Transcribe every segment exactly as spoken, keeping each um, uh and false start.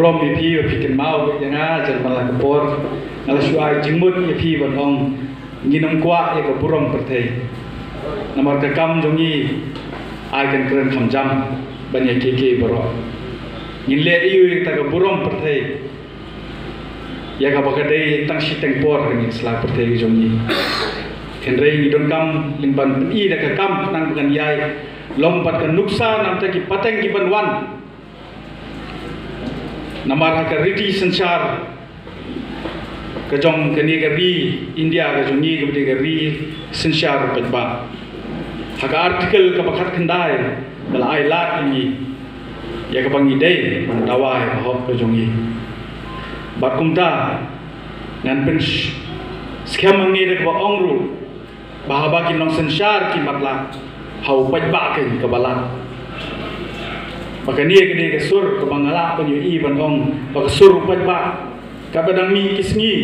Burom ïa phi ba phi kynmaw ïa nga, jan ban la ka por nga la shu ai jingmut ïa phi ban ong ngin ym kwah ïa ka burom pyrthei. Namar ka kam jong ngi ai kan kren kham jam ban ïa kiei kiei baroh. Ngin leh ïa u ïa kata ka burom pyrthei ïa kaba ka dei tang shiteng por ka ngi sla pyrthei jong ngi. Hynrei ngi donkam lyngban pyni da ka kam khnang ba kan ïai long pat ka nuksa namar ki pateng ki ban wan. Namar ha ka riti synshar ka jong kane ka ri India ka jong ngi kaba dei ka ri synshar paidbah. Ha ka article kaba khatkhyndai ka la ai lad ïa ngi ïa kaba ngi dei ban dawa ïa ka hok ka jong ngi. Bad kumta ngan pyn sh- skhem hangne da kaba ong ruh ba haba ki nongsynshar ki matlah ha u paidbah kein kaba lad. Ba kane ka dei ka sur kaba nga lah ban ïohi ban ong ba ka sur u paidbah kaba dang mih ki sngi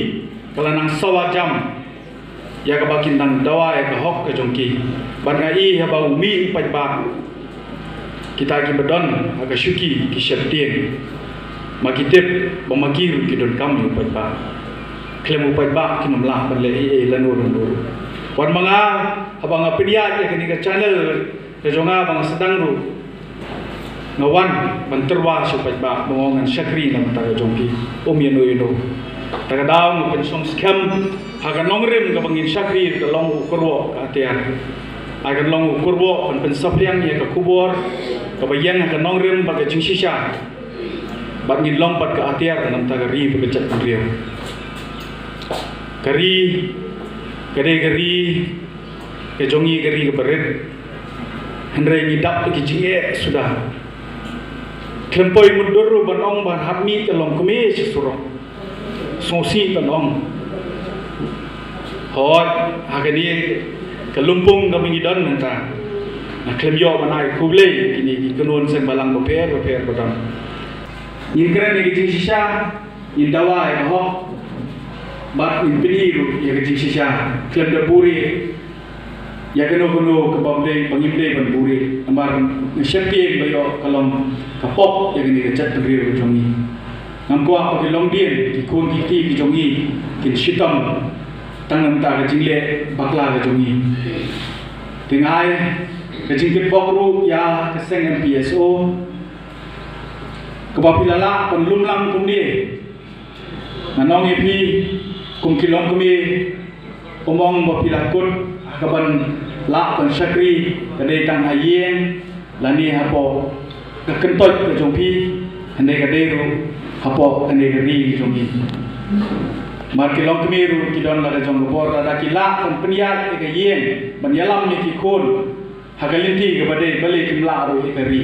ka la nang sawa jam ïa kaba kin dang dawa ïa ka hok ka jong ki. Bad nga i haba u mih u paidbah kita kiba don ha ka shuki ki sheptieng. Ma ki tip ba ma ki ruh ki donkam ïa u paidbah. Khlem u paidbah kin ym lah ban leh ei ei lano lano ruh. Wat ma nga haba nga pynïaid ïa kane ka channel ka jong nga ba nga sdang ruh nga wan ban tyrwa sha u paidbah ba nga ong ngan shakri na ka bynta ka jong ki. Um ïano ïano. Ta ka daw nga pynshong skhem ha ka nongrim kaba ngin shakri ka long u kyrwoh ka atiar. Ai kan long u kyrwoh ban pynsaphriang ïa ka khubor kaba ïeng ha ka nongrim bad ka jingshisha. Bad ngin long bad ka atiar na ka bynta ka ri bad ka jaitbynriew. Ka ri ka dei ka ri ka jong ngi, ka ri kaba rit. Hynrei ngi dap da ki jingeh suda. Khlem poi mutdur ruh ban ong ban hap mih ka longkmie sha surok. Sngewsih ban ong. Hooid, ha kane ka lympung kaba ngi don mynta, nga khlem ïoh ban ai khublei ïa kine ki kynhun seng bhalang bapher bapher ba don. Ngin kren ïa ka jingshisha, ngin dawa ïa ka hok bad ngin pyni ruh ïa ka jingshisha khlem da buhrieh ïa kano kano kaba ym dei, ba ngim dei ban buhrieh. Namar nga sheptieng ba ïoh ka long ka pop ïa kane ka jaitbynriew ka jong ngi. Ngam kwah ba ki longdien, ki khun ki kti ki jong ngi kin shitom tang na ka bynta ka jingleh bakla ka jong ngi. Te nga ai ka jingkitbok ruh ïa ka seng M P S O kaba phi la lah ban lum lang kumne. Ngan ong ïa phi kum ki longkmie, ym ong ba phi la kut ha kaban lah ban shakri ka dei tang ha ïing lane hapoh ka kyntoit ka jong phi, hynrei ka dei ruh hapoh kane ka ri ka jong ngi. Namar ki longkmie ruh ki don la ka jong ka bor, lada ki lah ban pynïaid ïa ka ïing ban ïalam ïa ki khun ha ka lynti kaba dei, balei kim lah ruh ïa ka ri.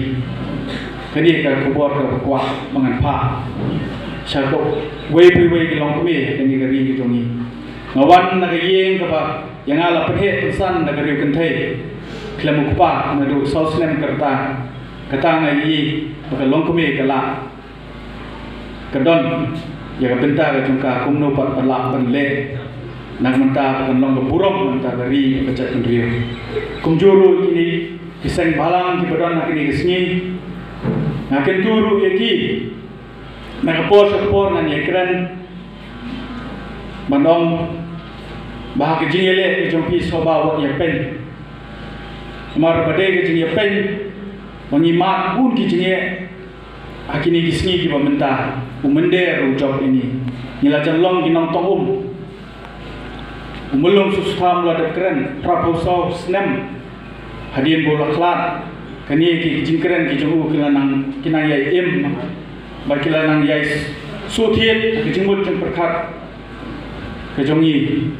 Kane ka khubor kaba kwah ba ngan phah sha kawei pa kawei ki longkmie ha kane ka ri ka jong ngi. Nga wan na ka ïing kaba ïa nga la pynheh pynsan da ka riew kynthei khlem u kpa naduh saw snem ka rta. Kata nga ïohi ba ka longkmie ka lah ka don ïa ka bynta ka jong ka kumno pat ba lah ban leh na ka bynta ba kan long ka burom na ka bynta ka ri ka jaitbynriew. Kumjuh ruh kine ki seng bhalang kiba don ha kine ki sngi, nga kyntu ruh ïa ki na ka por sha ka por ngan ïakren ban ong ba ha ka jingïaleh ka jong phi sngewbha wat ïapeiñ. Namar ba dei ka jingïapeiñ ba ngi mad bun ki jingeh ha kine ki sngi kiba mynta. U mynder u jop ïa ngi, ngi la jan long ki nongtong um. U myllung Sustha um la dep kren, phra phew saw snem hadien ba u la khlad. Kane ki jingkren ki jong u ki la nang, ki nang ïai im bad ki la nang ïai shu thied ha ka jingmut jingpyrkhat ka jong ngi.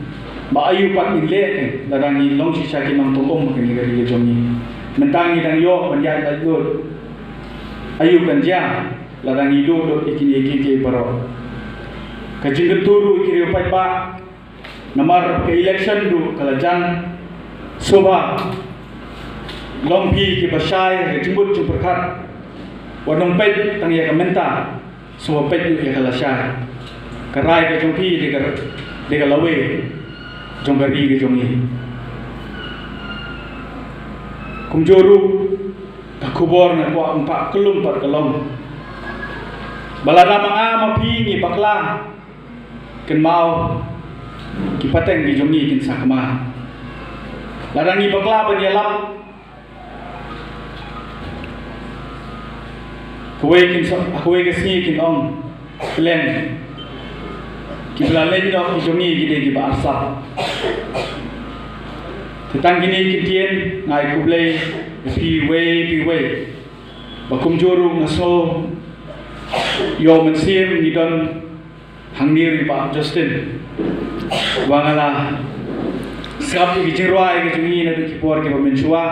Ba aïu pat ngin leh, eh, lada ngi long shisha ki nongtong um ha kane ka ri ka jong ngi. Mynta ngi dang ïoh ban ïaid laitluid. Aïu kan jia lada ngi duh lut ïa kine kiei kiei baroh? Ka jingkyntu ruh ïa ki riew paidbah, namar ka election ruh ka la jan. Sngewbha long phi kiba shai ha ka jingmut jingpyrkhat, wat nym peit tang ïa ka mynta. Sngewbha peit ruh ïa ka lashai. Ka rai ka jong phi dei ka, dei ka lawei jong ka ri ka jong ngi. Kumjuh ruh ka khubor nga kwah ban phah kyllum pat ka long Ba lada ma nga ma phi ngi bakla, kynmaw, ki pateng ki jong ngi kin sakma. Lada ngi bakla ban ïalap, kawei kin sa, kawei ka sngi kin ong, leng, ki ba la leng noh ki jong ngi ki dei ki ba arsap. Te tang kine ki ktien, nga ai khublei ïa phi uwei pa uwei. Ba kumjuh ruh nga sngew ïoh mynsiem ngi don hangne ruh i Bah Justin. Ba nga la sngap ïa ki jingrwai ki jong ngi naduh ki por ki ba mynshuwa,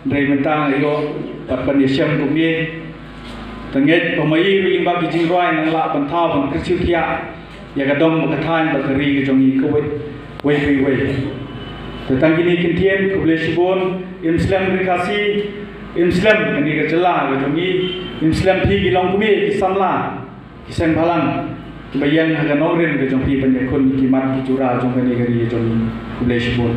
hynrei mynta nga ïoh pat ban ïashem kumne. Te ngeit ba ma i ruh lyngba ki jingrwai ngan lah ban thaw ban kyrsiew thiah ïa ka dong bad ka thaiñ bad ka ri ka jong ngi kawei, wei pa wei. Te tang kine ki ktien, khublei shibun, im slem ri Khasi, im slem kane ka jylla ka jong ngi, im slem phi ki longkmie ki samla, ki seng bhalang, ki ba ïeng ha ka nongrim ka jong phi ban ïakhun ki mat ki jura jong kane ka ri ka jong ngi. Khublei shibun.